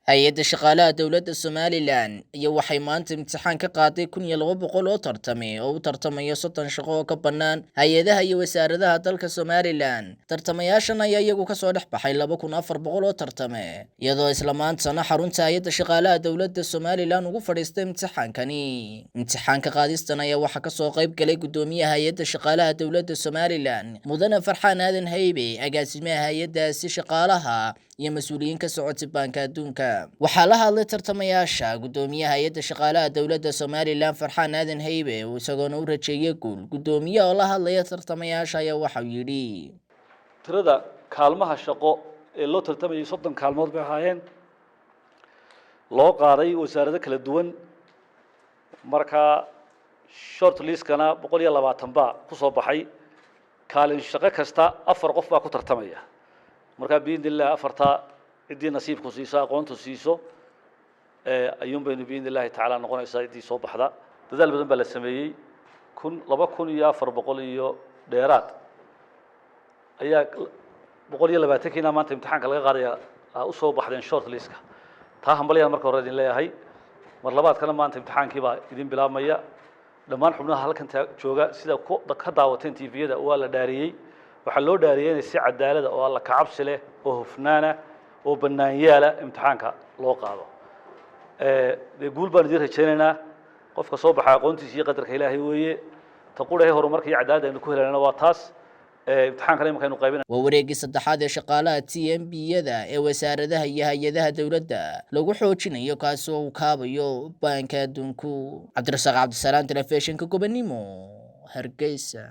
Hay-adda shaqaalaha dowladda Somalilan iyo waxay maanta imtixaan ka qaaday 1200 oo tartame oo u tartamaya 30 shaqo oo ka bannaan hay-adaha iyo wasaaradaha dalka Somalilan. Tartamayaashan ayaa iyagu kasoo dhex baxay 2400 oo tartame, iyadoo isla maantana xarunta hay-adda shaqaalaha dowladda Somalilan ugu fadhiistay imtixaankani. Imtixaanka qaadistan ayaa waxaa kasoo qayb galay guddoomiyaha hay-adda shaqaalaha dowladda Somalilan, Mudane Farxaan Aadan Haybe, agaasimaha hay-addaasi shaqaalaha iyo mas-uuliyiin ka socotay Baanka Adduunka. Waxaa la hadlay tartamayaasha guddoomiyaha hay-adda shaqaalaha dowladda Somalilan, Farxaan Aadan Haybe, isagoona u rajeeyay guul. Guddoomiyaha oo la hadlaya tartamayaasha ayaa waxau yidhi: Tirada kaalmaha shaqo ee loo tartamayay 30 kaalmood bay ahaayeen, loo qaaday wasaarado kala duwan. Markaa short listkana 120 baa ku soo baxay. Kaalin shaqo kasta afar qof baa ku tartamaya. Markaa biidni illah afartaa ciddii nasiibku siiso, aqoontu siiso ayuun baynu biidni illahi tacaala noqonaysaa ciddii soo baxda. Dadaal badan baa la sameeyey. 2400 iyo dheeraad ayaa 120-kiina maanta imtixaanka laga qaadaya usoo baxdeen short listka. Taa hambalyaan marka hore idin leeyahay. Mar labaadkana maanta imtixaankii baa idin bilaabmaya. Dhammaan xubnaha halkan jooga, sida ku ka daawateen TV-yada, waa la dhaariyey. Waxaa loo dhaariyey inay si cadaalada oo alla kacabsi leh oo hufnaana oo banaanyaala imtixaanka loo qaado. Dee guul baan idin rajaynaynaa. Qofka soo baxa aqoontiisa iyo qadarka Ilaahay weeye. Ta qudhahe horumarka iyo cadaaladda aynu ku helanana waa taas. Imtixaankana imanka aynu qaybina. Waa wareeggii saddexaad ee shaqaalaha TMB-yada ee wasaaradaha iyo hay-adaha dowladda lagu xoojinayo, kaasi oo uu kaabayo Baanka Adduunku. Cabdirasaaq Cabdisalaam, telefishinka Gobonimo, Hargeysa.